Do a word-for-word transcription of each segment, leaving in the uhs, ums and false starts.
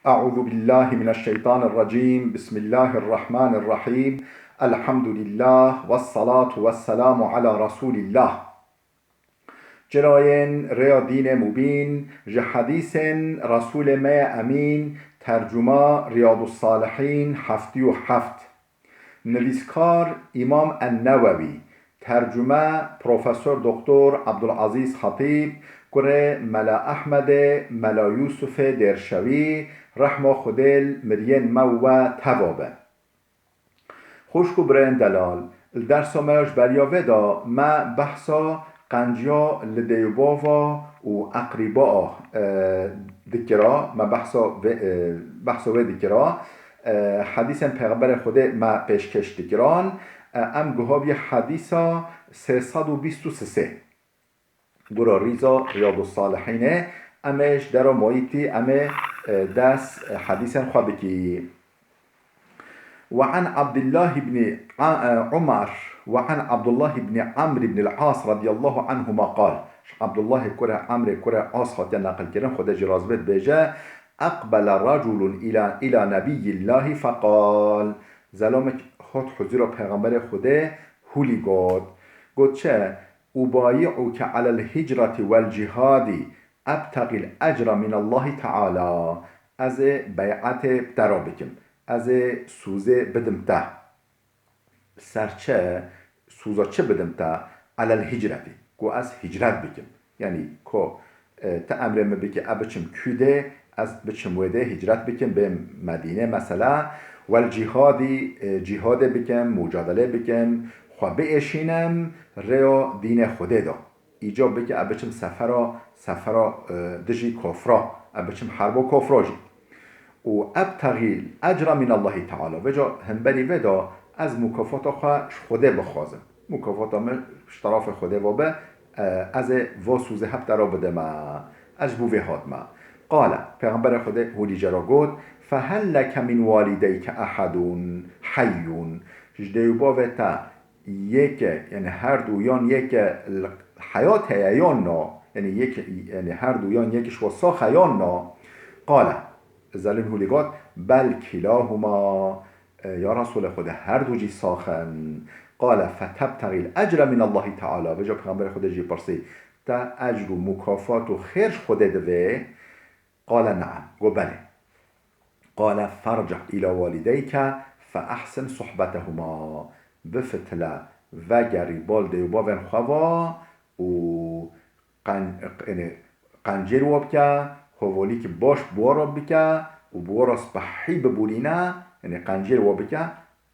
أعوذ بالله من الشيطان الرجيم. بسم الله الرحمن الرحيم. الحمد لله والصلاة والسلام على رسول الله. Çirayên rêya dînê mubîn, ji hedîsên Resûlê me ye Emîn, tercuma Riyadussalihîn heftê û heft. Nivîskar Îmam En-Newewî, tercume Profesor Doktor Abdulazîz Xetîb, kurê Mela Ehmedê, Mela Yûsufê Dêrşewî, rehma Xwedê li miriyên me û we teva be. Xwişk û birayên delal, li dersa me ya ji beriya vê de me behsa qenciya li dêwbava û eqrîbaa, e, dikira, me behsa vê, e, behsa wê dikira. E, hedîsên Pêxemberê Xwedê me pêşkêş dikiran. E, em guha bî hedîsa sê sed û bîst û sisê. Gura rîza Riyadussalihînê, em ê ji dera mayîtî, em ê, e, des, e, hedîsên xwe bikî. وعن عبد الله بن ع-، عمر وعن عبد الله بن عمرو بن العاص رضي الله عنهما قال. Ji Abdullahê kurê Emrê kurê As hatiye neqilkirin, Xwedê jî razî be, dibêje: أقبل رجل إلى، إلى نبي الله فقال. Zelamek hat huzura Pêxemberê Xwedê, hûlî got. Got çi? أبايعك على الهجرة والجهاد أبتغي الأجر من الله تعالى. Ez ê beyetê bi te re bikim. Ez ê sûzê bidim te. Ser çi? Sûza çi bidim te? Alel hicretî. Ku ez hicret bikim. Yanî ku, e, te emrê min bike, ez biçim kû dê, ez biçim wê dê hicret bikim, bêm Medîne mesela. Wel cîhadî, e, cîhadê bikim, mucadelê bikim, xwe biêşînim rêya dînê Xwedê de. Îcab bike, ez biçim sefera, sefera, e, dijî kofra, ez biçim herba kofra jî. Û ebtexî ecra min Allahî Teala. Vêca hemberî vê de ez mukafata xwe ji Xwedê bixwazim. Mukafata min ji terafê Xwedê ve be, e, ez ê va sûzê hep te re bidime. Ez ji bo vê hatime. Qale, Pêxemberê Xwedê hûlî jê re got: Fehel leke min walideyke ehedun heyyun. Ji dê û bavê te yeke, yani her du yan yeke li heyat heye yan na, yani yek, yani her du yan yek ji we sax e yan na? Qale, Zelîm hûlî got: Bel kilahuma, e, ya Resûlê Xwedê, her du jî sax in. Qale, Fetebtexîl ecre min Allahî Teala. Vêca Pêxemberê Xwedê jî pirsî: Te ecr û mukafat û xêr ji Xwedê divê? Qale, Neam. Got, Belê. Qale, Ferci' îla walideyke fe ehsin suhbetehuma. Bifitile, vegerî bal dê û bavên xwe ve û qen-, qenê, qencêr wa bike, hovalîkî baş bi wa re bike û bi wa re spehî bibûrîne, yanî qencêr wa bike,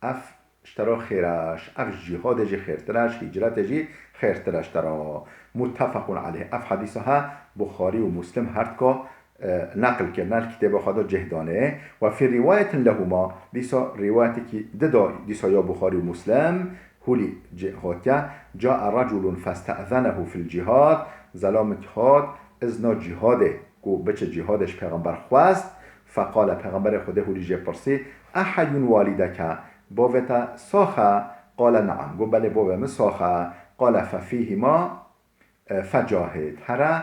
ev ji te re xêr e, ji ev ji cîhadê jî xêrtir e, ji hîcretê jî xêrtir e ji te re. Muttefequn aleyh. Ev hedîsa he Buxarî û Muslim her dika, e, neqil kirine, li kitêba xwe de cih dane. Ve fî rîwayetin lehuma, dîsa rîwayetekî di de, dîsa ya Buxarî û Muslim, hûlî ci-, hatiye, Cae reculun feste'zenehu fil cihad, zelamekî hat, izna cihadê, ku biçe cihadê ji Pêxember xwest, feqale, Pêxemberê Xwedê hûlî jê pirsî: Eheyyun walideke, bavê te sax e? Qale, Neam. Got, Belê, bavê min sax e. Qale, Fefîhima, e, fecahid. Here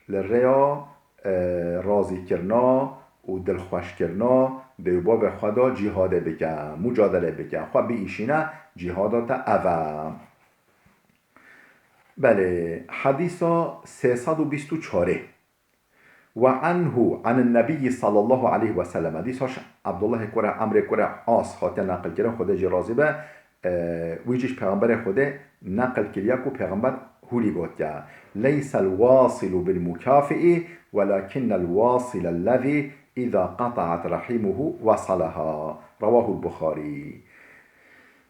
li rêya, e, razîkirina û dilxweşkirina dê û bavê xwe de cîhadê bike, mucadelê bike, xwe biîşîne cîhada te ev e. Belê, hedîsa sê sed û bîst û çarê. Ve anhu anin nebiyyi sallallahu aleyhi ve sellem. Dîsa ji Abdullahê kurê Emrê kurê As hatiye neqilkirin, Xwedê jî razî be, e, wî jî ji Pêxemberê Xwedê neqil kiriye ku Pêxember hûlî gotiye: Leysel wasilu bil mukafi'i, welakinnel wasilellezî îza qata'at rahimuhu wasalaha. Rewahul Buxarî.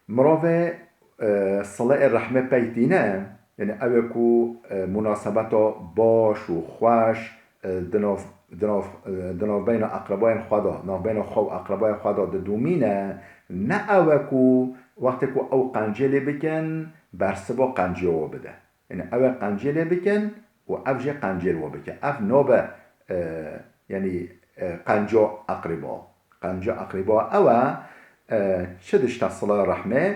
Mirovê, e, sileyê rehmê pey tîne, yani ew ê ku, e, munasebeta baş û xweş, e, di nav, di nav, e, di navbeyna eqrebayên xwe de, navbeyna xwe û eqrebayên xwe de didomîne, ne ew e ku wextê ku ew qencê lê bikin, bersiva qenciya we bide. Yani ew ê qencê lê bikin û ev jê qencê li we bike. Ev nabe, e, yani, e, qenca eqreba. Qenca eqreba ew e, e, çi dişte sila rehmê?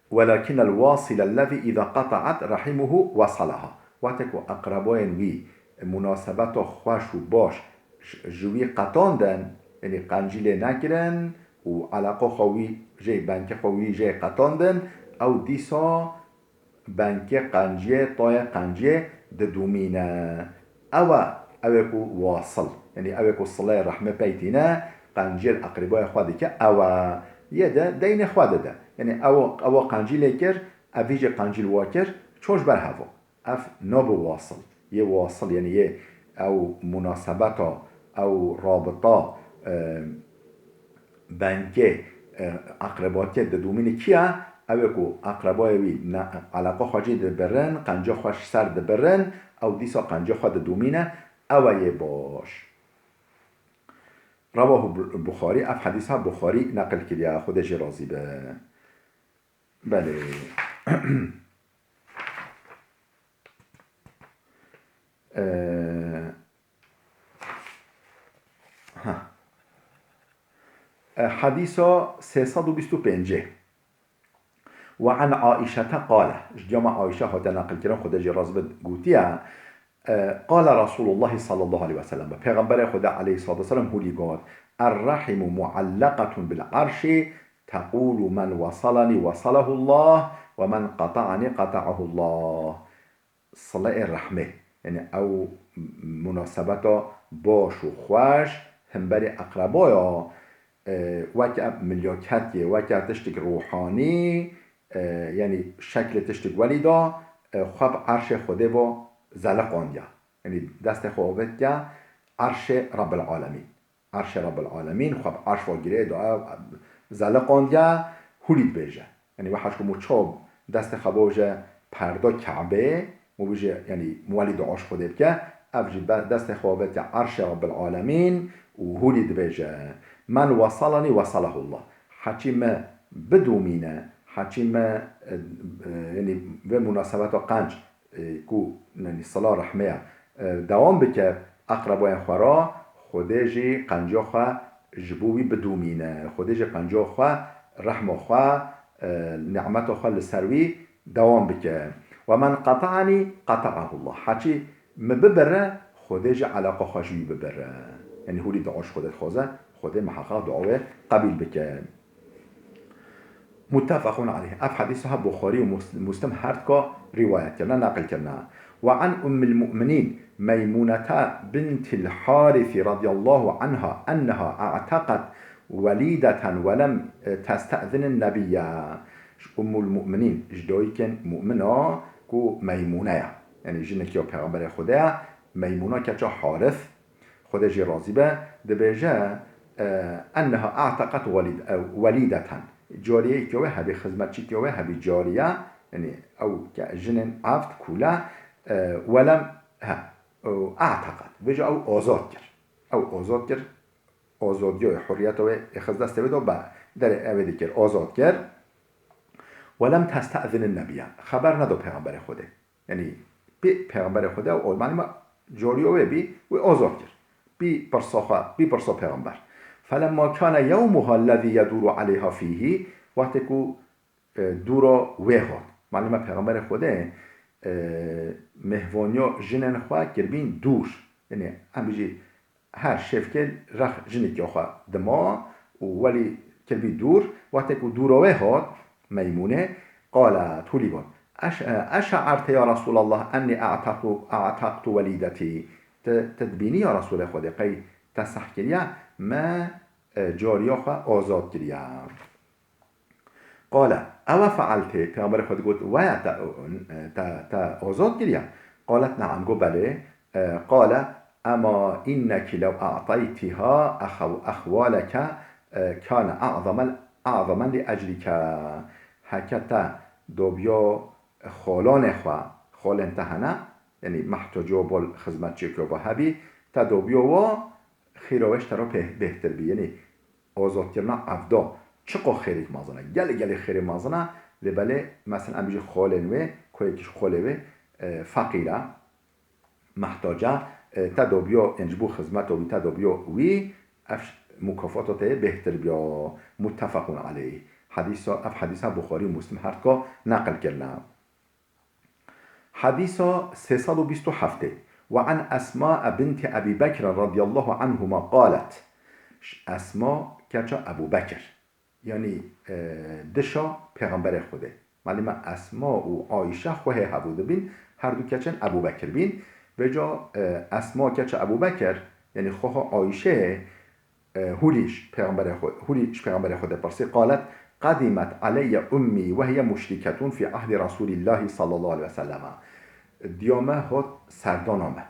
Welakinnel wasilellezî îza qata'at rahimuhu wasalaha. Wextê ku eqrebayên wî munasebeta xweş û baş ji wî qetandin, yanî qencî lê nekirin û eleqa xwe wî jê, benkê xwe wî jê qetandin, ew dîsa benkê qenciyê, tayê qenciyê didomîne. Ew e, ew ê ku wasil, yanî ew ê ku sileyê rehmê pey tîne, qenciyê li eqrîbayê xwe dike, ew e. Yê de deynê xwe dide. Yanî ew, ew qencî lê kir, ev vî jî qencî li wa kir, çû ji ber hev o. Ev nabe wasil. Yê wasil, yanî yê ew munasebeta, ew rabita, e, benkê, e, eqrebatiyê didomîne kî ye? Ew ê ku eqrebayê wî ne, eleqa xwe jê dibirin, qenca xwe ji ser dibirin, ew dîsa qenca xwe didomîne, ew e yê baş. Rewahu Buxarî, ev hedîsa Buxarî neqil kiriye, Xwedê jê razî be. Belê. Ee, ha. E, Hadîsa sê sed û bîst û pêncê. Ve an Aîşete qale. Ji diyama Aîşe hate neqilkirin, Xwedê jê razî be, gotiye, e, Qale Resulullah sallallahu aleyhi ve sellem. Pêxemberê Xwedê aleyhissalatu vesselam hûlî got, Er-rahimu muallaqatun bil arşi tequlu men wasalani wasalahullah ve men qata'ani qata'ahullah. Sileyê rehmê, yanî ew munasebeta baş û xweş hemberî eqrebaya, e, weke milyaket yê, weke tiştik ruhanî, e, yanî şeklê tiştik welî da, e, xwe bi erşê Xwedê ve zeliqandiye. Yanî destê xwe avêtiye erşê Rabbil Alemîn. Erşê Rabbil Alemîn xwe bi erş ve girê da, zeliqandiye, hûlî dibêje. Yanî wê hej ku mû çaw destê xwe bavêje perda Kebê, mû bêje, yanî mû welî dua ji Xwedê bike, ev jî be-, destê xwe avêtiye erşê Rabbil Alemîn û hûlî dibêje, Men wasalani wasalahullah. Heçî me bidomîne, heçî me, e, e, yanî vê munasebeta qenc, e, ku, yanî sila rehmê ye, e, dewam bike eqrebayên xwe re, Xwedê jî qenca xwe ji bo wî bidomîne, Xwedê jî qenca xwe, rehma xwe, e, nîmeta xwe li ser wî dewam bike. Ve men qata'ani qata'ahullah. Heçî min bibire, Xwedê jî eleqa xwe ji wî bibire. Yanî hûlî dua ji Xwedê dixwaze, Xwedê miheqeq dua wê qebîl bike. Muttefaqun aleyh. Ev hedîsa ha Buxarî û Mus-, Muslim her dika rîwayet kirine, neqil kirine. Ve an Ummil Mu'minîn Meymunete bintil Harisi radiyallahu anha enneha a'teqet welîdeten ve lem, e, teste'zinin nebiyye. Ji Ummul Mu'minîn, ji dayikên mu'mina ku Meymûne ye. Yanî jinekî ya Pêxemberê Xwedê ye, Meymûna keça Haris, Xwedê jê razî be, dibêje, e, enneha a'teqet welîd-, e, welîdeten. Cariyeyekî wê hebî, xizmetçîkî wê hebî cariye, yanî ew ke jinên eft, kûle, e, welem, he, ew a'teqet. Vêca ew azad kir. Ew azad kir, azadiya wê, hurriyeta wê ê xist destê wê de, be derê ewê dikir, azad kir. Welem teste'zinin nebiyye. Xeber nedo Pêxemberê Xwedê. Yanî, pê-, Pêxemberê Xwedê û, malûm e, cariya wê bî, wê azad kir. Bî pirsa xwe, bî pirsa Pêxember. Felemma kane yewmuha lezî yedûru aleyha fîhî, wextê ku, e, dûra wê hat. Malûm e, Pêxemberê Xwedê, e, mêhvaniya jinên xwe kiribîn dûr. Yanî, em bijî, her şevkê rex jinekî xwe dima û welî kiribî dûr, wextê ku dûra wê hat, Meymûnê, qalet, hûlî got, Eş-, eşe'erte ya Resûlallah ennî a'teqtu, a'teqtu welîdetî. Ti, ti dibînî ya Resûlê Xwedê, qey te seh kiriye, me, e, cariya xwe azad kiriye. Qale, ewe fealtê, Pêxemberê Xwedê got, waya te, te, te azad kiriye? Qalet, neam, got, belê. E, qale, ema inneki lew a'taytiha exew-, exwaleke, e, kane a'zamel-, a'zamen li ecrike. Heke te dobiya xalanê xwe, xalên te hene, yanî mehtaca bol xizmetçiyekê ve hebî, te dobiya wa xêra wê ji te re pê-, bêhtir bî. Yanî azadkirina evda çiqo xêrêk mezin e. Gelê, gelê xêrê mezin e, lê belê, mesela, em bijî xalên wê, koyekî ji xalê wê, e, feqîr e, mehtac e, e, te dobiya, yanî ji bo xizmeta wî te dobiya wî, ev mukafata te yê bêhtir biya. Muttefaqun aleyh. Hedîsa, ev hedîsa Buxarî û Muslim her dika neqil kirine. Hedîsa sê sed û bîst û heftê. وعن أسماء بنت أبي بكر رضي الله عنهما قالت. Ji Esma keça Ebû Bekir, yanî, e, dişa Pêxemberê Xwedê. Malûm e Esma û Ayşe xwehê hevû dibîn, her du keçên Ebû Bekir bîn. Vêca, e, Esma keça Ebû Bekir, yanî xweha Ayşeyê, e, hûlî ji Pêxemberê Xwe-, hûlî ji Pêxemberê Xwedê pirsî, قالت: قدمت علي أمي وهي مشركة في عهد رسول الله صلى الله عليه وسلم. Diya me hat serdana me.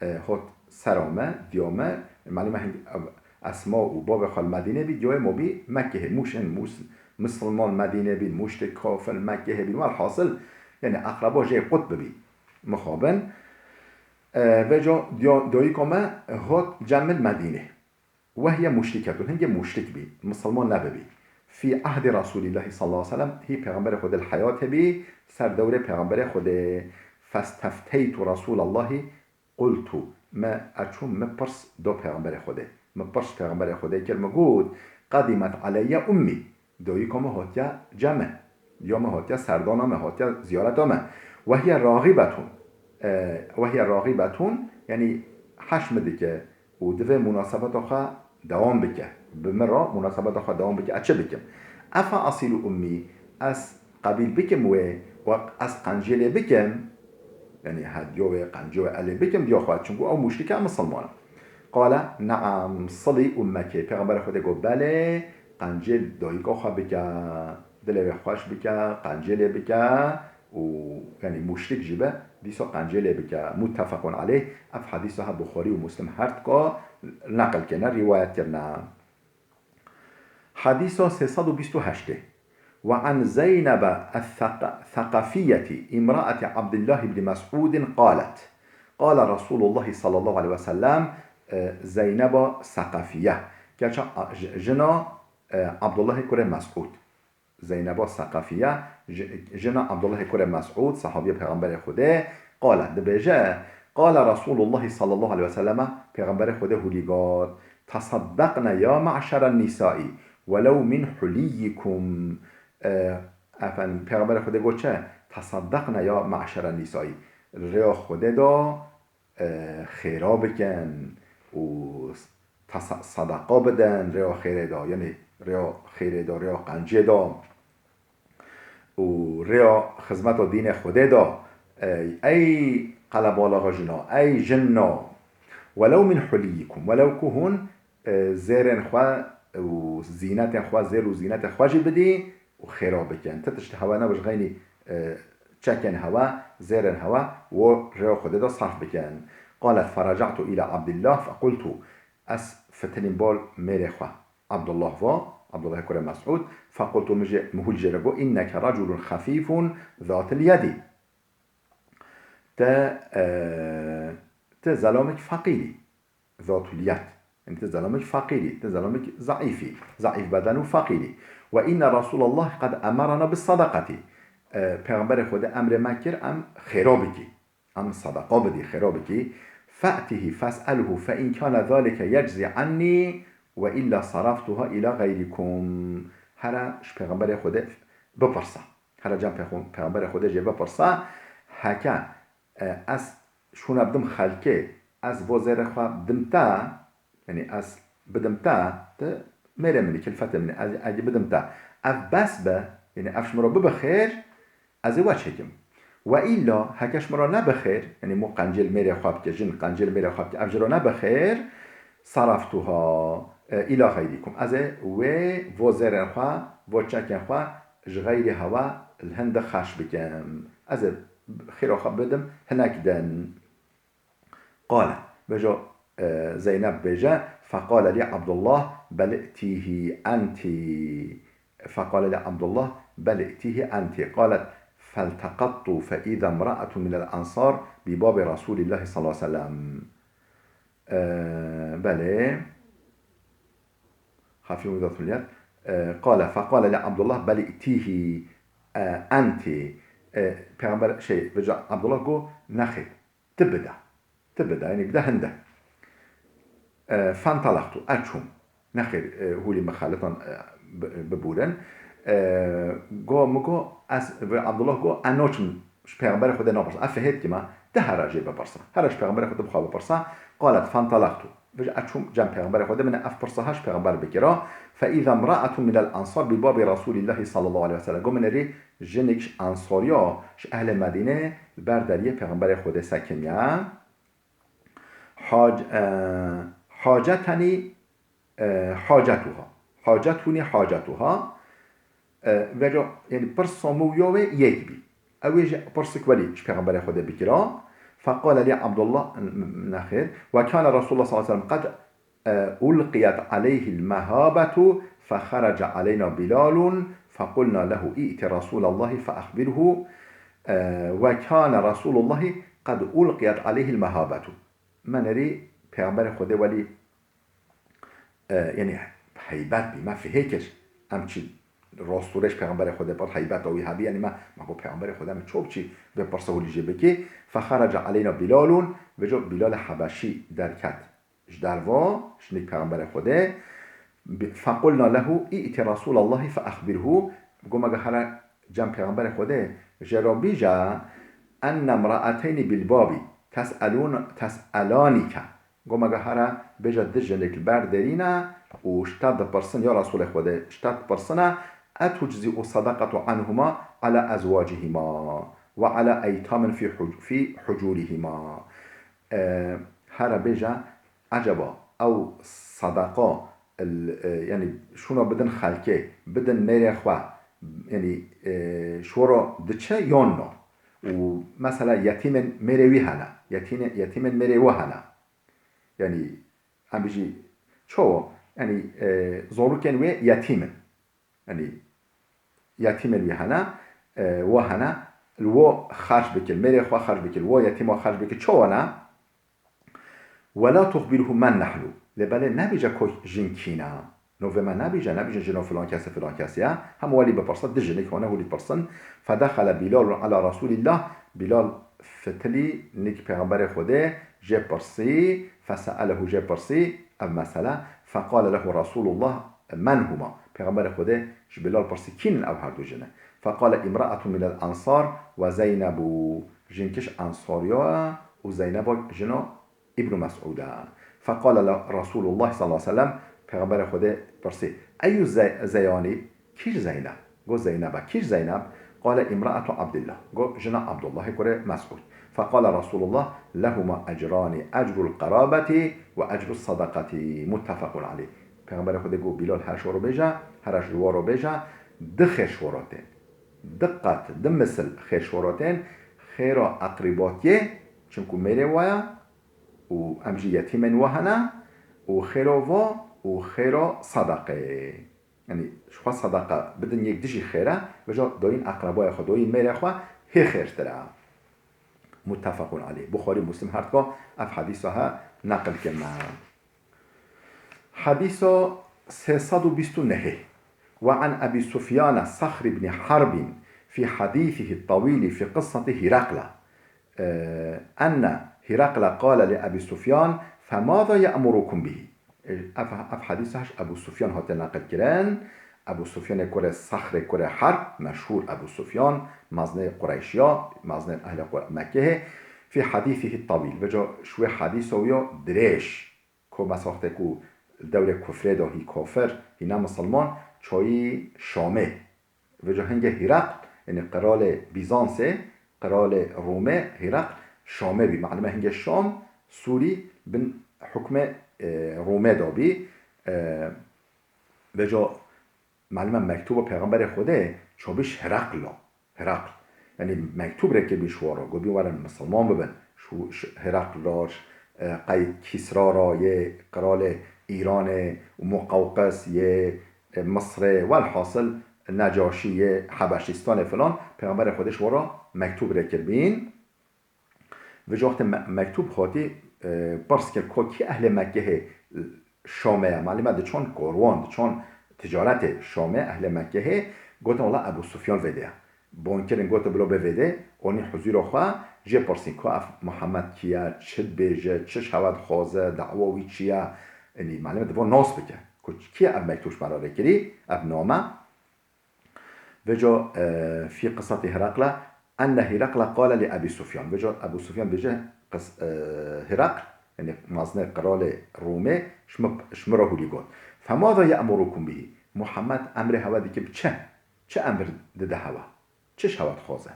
E, hat sera me, diya me, malûm e hing-, ev, Esma û bavê xwe li Medînê bî, diyayê me bî Mekkehê, mûş in, mûs-, misilman Medînê bîn, mûşrik kafir Mekkehê bîn, welhasil, yanî eqreba jê qut bibî. Mixabin, e, vêca diya-, dayika me hat cem min Medînê. وهي مشركة, hingê mûşrik bî, misilman nebibî. في عهد رسول الله صلى الله عليه وسلم, hî Pêxemberê Xwedê li heyatê bî, ser dewrê Pêxemberê Xwedê. فاستفتيت رسول الله قلت, me, ez çûm, me pirs da Pêxemberê Xwedê. Me pirs Pêxemberê Xwedê kir, me got: قدمت علي أمي. Dayika me hatiye cem min. Ya me hatiye serdana me, hatiye ziyareta me. وهي راغبة. E, وهي راغبة, yanî heşm dike û divê munasebeta xwe dewam bike. Bi min re munasebeta xwe dewam bike. Ez çi bikim? أفأصل أمي, ez qebîl bikim wê û ez qencê lê bikim? Yanî hediya wê, qencê wê ez lê bikim diya xwe, çunku ew mûşrik e, misilman e. قال: نعم، صلي أمك. Pêxemberê Xwedê got: Belê, qencê dayika xwe bike, dilê wê xweş bike, qencê lê bike û, yanî mûşrik jî be, dîsa qencê lê bike. متفق عليه. Ev hedîsa he Buxarî û Muslim her tika neqil kirine, rîwayet kirine. Hedîsa sê sed û bîst û heştê. وعن زينب الثق-، الثقفية امرأة عبد الله بن مسعود قالت: قال رسول الله صلى الله عليه وسلم, e, Zeyneba Seqafiye, keça a-, j-, jina, e, Abdullahê kurê Mes'ûd. Zeyneba Seqafiye, j-, jina Abdullahê kurê Mes'ûd, sahabiya Pêxemberê Xwedê, qalet, dibêje: قال رسول الله صلى الله عليه وسلم, Pêxemberê Xwedê hûlî got: تصدقن يا معشر النساء ولو من حليكم. E, efendim, Pêxemberê Xwedê got çi? تصدقن يا معشر النساء. Rêya Xwedê da, e, xêra bikin û tasa-, sedeqa bidin rêya xêrê da, yanî rêya xêrê da, rêya qencê da û rêya xizmeta dînê Xwedê da. Ey, ey qelebalaxa jina, ey jinna, ولو من حليكم, welew ku hûn, e, zêrên xwe û zînetên xwe, zêr û zînetên xwe jî bidî û xêra bikin. Ti tişt hewe ne, bi ji xeynî, e, çekên hewe, zêrên hewe, wo rêya Xwedê de sarf bikin. قالت: فرجعت إلى عبد الله فقلت, ez fitilîm bal mêrê xwe. Abdullah va, Abdullahê kurê Mes'ûd, فقلت, min jê, min hûl jê re got, إنك رجل خفيف ذات اليد. Te, e, te zelamek feqîrî. Zatuliyet. Yanî ti zelamek feqîrî, ti zelamek zeîfî, zeîf beden û feqîrî. وإن رسول الله قد أمرنا بالصدقة. E, Pêxemberê Xwedê emrê me kir, em xêra bikî. Em sedeqa bidî, xêra bikî. فأته فاسأله فإن كان ذلك يجزي عني وإلا صرفتها إلى غيركم. Here ji Pêxemberê Xwedê bipirse. Here cem Pêxu-, Pêxemberê Xwedê jê bipirse, heke, e, ez şûne bidim xelkê, ez bo zêrê xwe bidim te, yanî ez bidim te, ti mêrê min î, kilfetê min î, ez, ez bidim te. Ev bes be, yanî ev ji min re bibe xêr, ez ê we çêkim. We îlla, heke ji min re nebe xêr, yanî mo qencê li mêrê xwe bike, jin qencê li mêrê xwe bike, ev ji re nebe xêr, صرفتها, e, إلى غيركم. Ez ê wê vo zêrên xwe, vo çekên xwe ji xeyrê hewe li hin de xerc bikim. Ez ê xêra xwe bidim hinek din. قال, bêjo, e, Zeyneb bêje, فقال لي عبد الله بل ائتيه أنت. فقال لي عبد الله بل ائتيه أنت. قالت فالتقطت فإذا امرأة من الأنصار بباب رسول الله صلى الله عليه وسلم. E, belê. Xafî û zatuliyet. E, قال فقال لي عبد الله بل ائتيه, e, أنت. E, Pêxember, şey, vêca Abdullah got, nexêr, ti bide. Ti bide, yanî bide hinde. E, فانطلقت, ez çûm. Nexêr, e, hûlî mixalitan, e, bi-, bibûrin. E, go, min go, ez, vê Abdullah go, ez naçim, ji Pêxemberê Xwedê napirsim. Ez fihê dikî me, De here jê bipirsa. Here ji Pêxemberê Xwedê bi xwe bipirsa. Qalet, "Fantalaqtu." Vêca ez çûm cem Pêxemberê Xwedê, min ev pirsa ha ji Pêxember bikira. "Fe îza imra'atun minel ansar bi babi Resûlîllahî sallallahu aleyhi ve sellem." Got, "Min erê jinik ji Ansariya, ji ehlê Medînê li ber deriyê Pêxemberê Xwedê sekiniye. Hac-, e, hacetenî, e, hacetuha. Hacetuni hacetuha." E, vêca, yani pirsa min û ya wê yek bî. Ew ê ji pirsik welî ji Pêxemberê Xwedê bikira. Feqale lî Abdullah, n-, n-, nexêr. Ve kâne Resulullah sallallahu aleyhi ve sellem qed, e, ulqiyet aleyhil mehabetu fexerece aleyna Bilalun fequlna lehu î'ti Resulallahi feexbirhu, e, ve kâne Resulullahi qed ulqiyet aleyhil mehabetu. Me nerî Pêxemberê Xwedê welî e, yani heybet bî, me fihê kir. Em çi rastûrêj Pêxemberê Xwedê pir heybeta wî hebî, yani me, me got, "Pêxemberê Xwedê min ço biçî vê pirsa holî jê bikî." Fexerece aleyna Bilalun, vêca Bilal Hebeşî derket ji derva, ji nîk Pêxemberê Xwedê. Bi-, fequlna lehu, "Î'ti Resûlallahî feexbirhu." Got, "Me got here cem Pêxemberê Xwedê, jê re bîje, enne mraeteyni bil babî tes'elûn-, tes'elanîke." Got, "Me got here bêje du jinik li ber derî ne û ji te dipirsin, ya Resûlê Xwedê, ji te dipirsine, etuczî'u sadaqatu anhuma ala ezwacihima ve ala eytamin fî huc-, fî hucûrihima." E, here bêje, eceba ew sadaqa, el-, e, yani şûna bidin xelkê, bidin mêrê xwe, yani, e, ji we re diçe yan na? Û mesela yetîmên mêrê wî hene, yetîne-, yetîmên mêrê we hene. Yani, em bijî çawa? Yani, e, zarokên wê yetîm in. Yani, yetîmên wî hene, e, we hene, li we xerc bikir, mêrê xwe xerc bikir, we yetîma xerc bikir, çawa ne? Ve la tuxbirhu men nehnu. Lê belê nebêje ku jin kî ne. Novê me nebêje, nebêje jina filan kesê, filan kesê ye. Hema welî bipirse, du jinik hone holî pirsin. Fedexele Bilalun ala Resûlîllah. Bilal fitilî nîk Pêxemberê Xwedê jê pirsî, feseelehu jê pirsî, ev mesele. Feqale lehu Resûlullah, "Men huma?" Pêxemberê Xwedê ji Bilal pirsî, "Kîn in ew her du jine?" Feqale, "Îmraetun minel ansar ve Zeynebu." Jinkî ji Ensariya û Zeyneba jina Îbnû Mes'ûd e. Feqale le Resûlullah sallallahu aleyhi ve sellem, Pêxemberê Xwedê pirsî, "Eyyu Ze-, Zeyanî, kî ji Zeyneb?" Got, "Zeyneb e." "Kî ji Zeyneb?" Qale, "Îmraetu Abdillah." Got, "Jina Abdullahê kurê Mes'ûd." Feqale Resûlullah, "Lehuma ecranî, ecrul qerabetî ve ecrus sadaqetî." Muttefequn aleyh. Pêxemberê Xwedê got, "Bilal her ji we re bêje, here ji we re bêje, du xêr ji we re tên. Du qat, du misil xêr ji we re tên, xêra eqrîbatiyê, çimku mêrê we ye, û em jî yetîmên we hene û xêra va û xêra sadaqeyê." Yani ji xwe sadaqa bidin yek dijî xêr e, vêca doyîn eqrebaya xwe, doyîn mêrê xwe hê xêrtir e. Muttefequn aleyh. Buxarî, Muslim her dika ev hedîsa he neqil kirine. Hedîsa sê sed û bîst û nehê. Ve an Ebî Sufyane Saxr ibn Harbin fî hedîsihî tewîlî fî qisseti Hîrakla. Enne Hîrakla qale li Ebî Sufyan, "Femaza ye'murukum bihî?" Ev, ev hedîsa ji Ebû Sufyan hate neqil kirin. Ebû Sufyanê kurê Sexrê kurê Herb, meşhûr Ebû Sufyan, mezinê Qureyşiya, mezinê ehlê Qure-, Mekkehê, fî hedîsihî tewîl. Vêca ji wê hedîsa wî ya dirêj, ku mesela wextê ku li dewrê kufrê de hî kafir, hî ne misilman, çayî Şamê. Vêca hingê Hîrakl, yani qiralê Bîzansê, qiralê Rûmê, Hîrakl Şamê bî. Malum e hingê Şam, Sûrî bin hukmê, e, Rûmê de bî. E, vêca malum e mektuba Pêxemberê Xwedê çabî ji Hîrakl la. Hîrakl. Yani mektub rê kiribî ji wan re. Gotibî werin misilman bibin. Şu, şu Hîrakl re, e, qey Kîsra re yê qiralê Îranê û Muqewqis yê, e, Misrê, welhasil Necaşî yê Hebeşîstanê filan, Pêxemberê Xwedê ji wan re mektub rê kiribîn. Vêca wextê me-, mektub hatî, e, pirs kir, ko kî ehlê Mekkehê Şamê ye? Malum e diçon korwan, diçon ticaretê Şamê, ehlê Mekkehê. Gotin, "Wela Ebû Sufyan vêdê ye." Bon kirin, gotin, "Bilo bê vêdê." Onî huzûra xwe jê pirsîn, ko ev Muhammed kî ye, çi dibêje, çi ji hewe dixwaze, dawa wî çi ye? Enî malum e, divo nas bike. Ko kî ye ev mektub ji me re rê kirî, ev name? Vêca, e, fî qisatî Herakla, أن هرقل قال لأبي سفيان. Vêca Ebû Sufyan bêje, qis-, e, Hirakl, yanî mazinê qiralê Rûmê, ji min, ji min re hûlî got. فماذا يأمركم به؟ Muhammed emrê hewe dike bi çi? Çi emir dide hewe? Çi ji hewe dixwaze?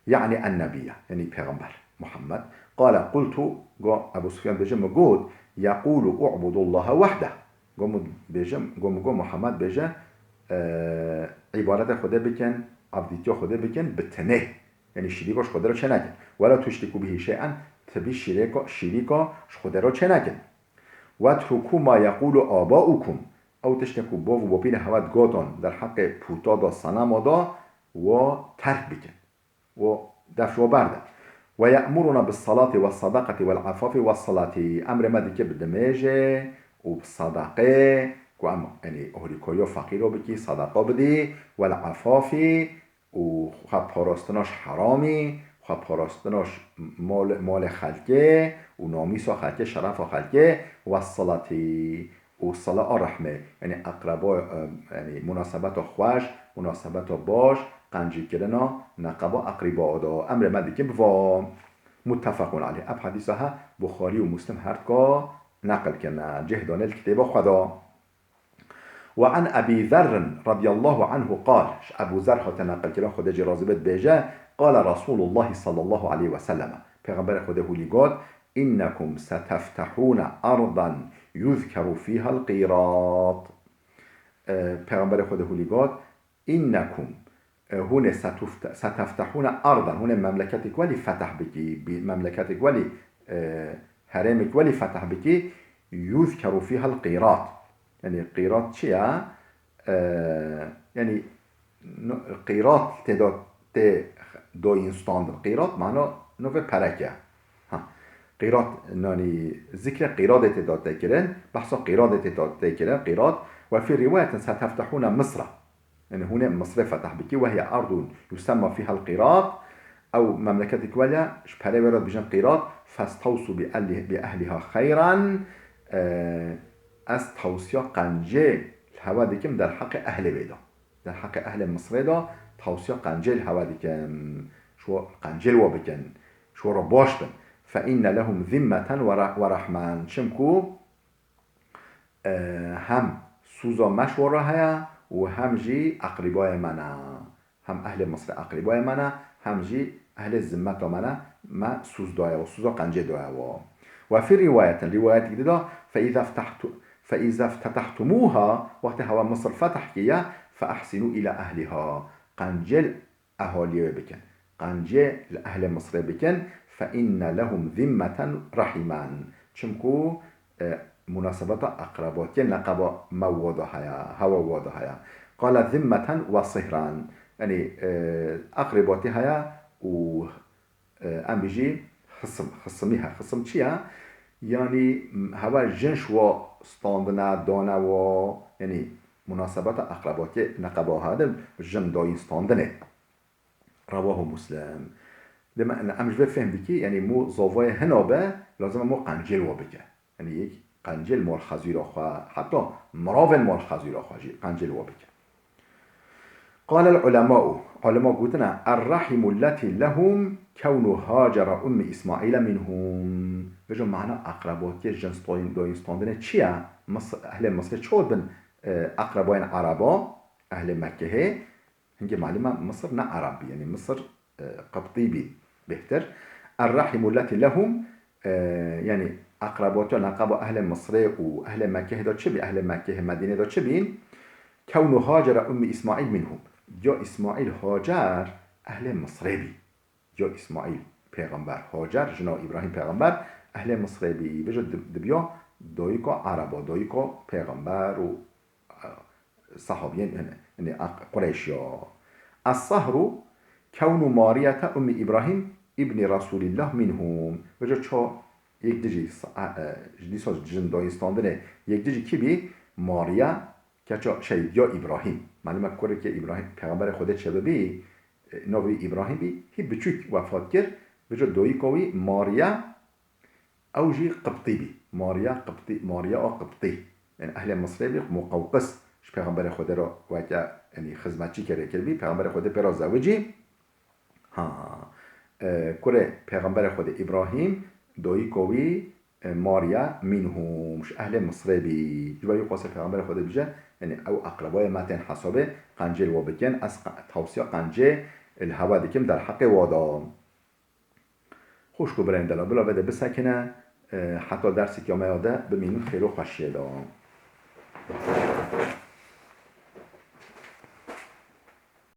يعني النبي، yanî pêxember Muhammed. قال قلت، got, Ebû Sufyan bêje, min got, يقول اعبدوا الله وحده. Got min bêje, got min got Muhammed bêje, e, îbadeta Xwedê bikin, avdîtiya Xwedê bikin bi tenê. Yanî şirîka ji Xwedê re çênekin. ولا تشركوا به شيئا، ti bî şirêka, şirîka ji Xwedê re çênekin. واتركوا ما يقول آباؤكم، ew tiştê ku bav û bapîrê hewe digotin derheqê pûta de, senema de, wa terk bikin. Wa def ji wa berdin. ويأمرنا بالصلاة والصدقة والعفاف والصلة. Emrê me dike bi dimêjê û bi sadaqê, ku em, yanî, holîkariya feqîra bikî, sadaqa bidî, والعفاف، û xwe parastina ji heramî, xwe parastina ji mal-, malê xelkê û namîsa xelkê, şerefa xelkê, والصلة، û sila a rehmê, yanî eqreba, e, yanî munasebeta xweş, munasebeta baş, qencîkirina neqeba eqrîba da. Emrê me dikin bi va. متفق عليه. Ev hedîsa he Buxarî û Muslim her dika neqil kirine. Cih dane li kitêba xwe de. وعن أبي ذر رضي الله عنه قال، ji Ebû Zer hate neqilkirin, Xwedê jê razî be, dibêje, قال رسول الله صلى الله عليه وسلم، Pêxemberê Xwedê hûlî got, إنكم ستفتحون أرضا يذكر فيها القيراط. E, Pêxemberê Xwedê hûlî got, إنكم، e, hûn ê ستفت-، ستفتحون أرضا، hûn ê memleketek welî feteh bikî, bi-, memleketek welî, e, herêmek welî feteh bikî, يذكر فيها القيراط. Yanî qîrat çi ye? E, yanî no-, qîrat tê de tê doyîn standin. Qîrat mana navê pereke. Ha. Qîrat, nanî zikrê qîradê tê de tê kirin, behsa qîradê tê de tê kirin, qîrat. وفي رواية ستفتحون مصر. Yanî hûn ê Misrê feteh bikî, وهي أرض يسمى فيها القيراط. Ew memleketek welî ye, ji perê wê re dibêjin qîrat. فاستوصوا بأهل-، بأهلها خيرا. E, ez tewsiya qencê li hewe dikim derheqê ehlê wê de. Derheqê ehlê Misrê de tewsiya qencê li hewe dikim. Ji we qencê li we bikin. Ji we re baş bin. فإن لهم ذمة ور-، ورحما. Çimku e, hem sûza me ji we re heye û hem jî eqrîbayê me ne. Hem ehlê Misrê eqrîbayê me ne, hem jî ehlê zimmeta me ne, me sûz daye we, sûza qencê daye we. وفي رواية، rîwayetek dida, فإذا افتحت-، فإذا افتتحتموها، wextê hewe Misir feteh kiriye, فأحسنوا إلى أهلها. Qencê li ehaliyê wê bikin. Qencê li ehlê Misrê bikin. فإن لهم ذمة رحما. Çimku, e, munasebeta eqrebatiyê neqeba me wa da heye, hewa wa da heye. قال ذمة وصهرا. Yanî, e, eqrebatî heye û, e, em bijî xisim, xisimî he. Xisim çi ye? Yanî, m-, hewa jin ji wa standine, dane wa, yanî munasebeta eqrebatiyê neqeba heye de jin dayîn standinê. Rewahu Muslim. Dema em ji vê fêhm dikî, yanî mû zavayê hina be, lazim e mû qencêl wa bike. Yanî yek qencêl mal xezîra xwe, heta miravên mal xezîra xwe jî qencêl wa bike. قال العلماء، ulema gotine, الرحم التي لهم كون هاجر أم إسماعيل منهم. Vêca mana eqrebatiyê jins doyîn, doyîn standinê çi ye? Mis-, ehlê Misrê çawa bin, e, eqrebayên Ereba, ehlê Mekkehê? Hingê malûm e Misir ne Ereb bî, yanî Misir, e, Qibtî bî bêhtir. الرحم التي لهم، e, yanî eqrebatiya neqeba ehlê Misrê û ehlê Mekkehê de çi bî, ehlê Mekkehê Medînê de çi bîn? كون هاجر أم إسماعيل منهم. Ya Îsmaîl Hacer ehlê Misrê bî. Ya Îsmaîl pêxember, Hacer, jina Îbrahîm pêxember, ehlê Misrê bî. Vêca dib-, dibiya dayika Ereba, dayika pêxember û, e, sehabiyên, yanî, yanî, Qureyşiya. الصهر كون مارية أم إبراهيم ابن رسول الله منهم. Vêca ça yek dijî sa-, e, e, ji dîsa jin dayîn standinê yek dijî kî bî? Mariye, keça şey, ya Îbrahîm. Malûm e kurekê Îbrahîm, pêxemberê Xwedê çêbibî, e, navê wî Îbrahîm bî, hî biçûk wefat kir. Vêca dayika wî Mariye, ew jî Qibtî bî. Mariya Qibtî, Mariya a Qibtî. Yanî ehlê Misrê bî, Muqewqis ji Pêxemberê Xwedê re weke, yanî xizmetçî kerê kiribî, Pêxemberê Xwedê pê re zewicî. Ha. E, kurê Pêxemberê Xwedê Îbrahîm, doyîko wî, e, Marya minhum, ji ehlê Misrê bî. Ji ber wî xwest Pêxemberê Xwedê bije, yanî ew eqrebayê me tên hesabê, qencê li we bikin, ez qe-, tewsiya qencê li hewe dikim derheqê we de. Xwişk û birayên delal, bila vê de bisekine, e, heta derseke me ya de bimînin xêr û xweşiyê de.